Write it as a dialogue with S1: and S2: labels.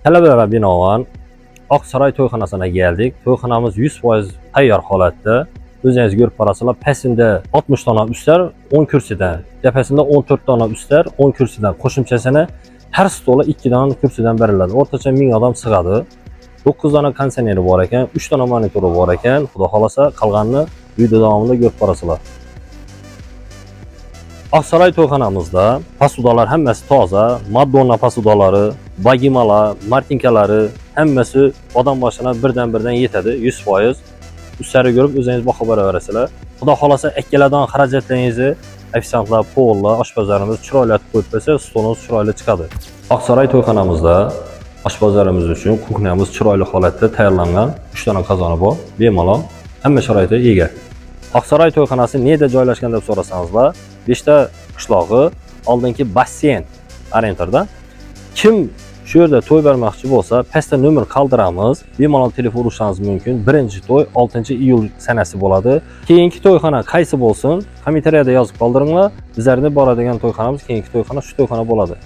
S1: Talabalara binoan Oqsaroy to'yxonasiga keldik. To'yxonamiz 100% tayyor holatda. O'zingiz ko'rib borasizlar, pastida 60 dona ustar 10 kursidan, tepasida 14 dona ustar 10 kursidan, qo'shimchasini har stoli 2 dona kursidan beriladi. O'rtacha 1000 odam sig'adi. 9 dona konditsioneri bor ekan, 3 dona monitori bor ekan. Xudo xolasa, qolganini video davomida ko'rib borasizlar. Oqsaroy to'yxonamizda посуда lar hammasi toza, Madonna посуда lari, bagimalar, martinkalari hammasi odam boshina birdan birdan yetadi, 100%. Ustlari ko'rib o'zingiz baho beraverasizlar. Xudo xolasa, ikkaladan xarajatlaringizni ofitsiantlar, повар lar, oshpazlarimiz chiroyli etib qo'yib bersa, stolimiz chiroyli chiqadi. Oqsaroy to'yxonamizda oshpazlarimiz uchun кухня miz chiroyli holatda tayyorlangan, 3 dona qozoni bor, bemalol hamma sharoitga ega. Oqsaroy to'yxonasi nerda joylashgan deb so'rasangizlar, Beshta qishlog'i oldingi basseyn orientirda. Kim shu yerda to'y bermoqchi bo'lsa, pastda nomer qoldiramiz. Bemalol telefon urishingiz mumkin. Birinchi to'y 6-iyul sanasi bo'ladi. Keyingi to'yxona qaysi bo'lsin, kommentariyada yozib qoldiringlar. Bizlarni boradigan to'yxonamiz keyingi to'yxona shu to'yxona bo'ladi.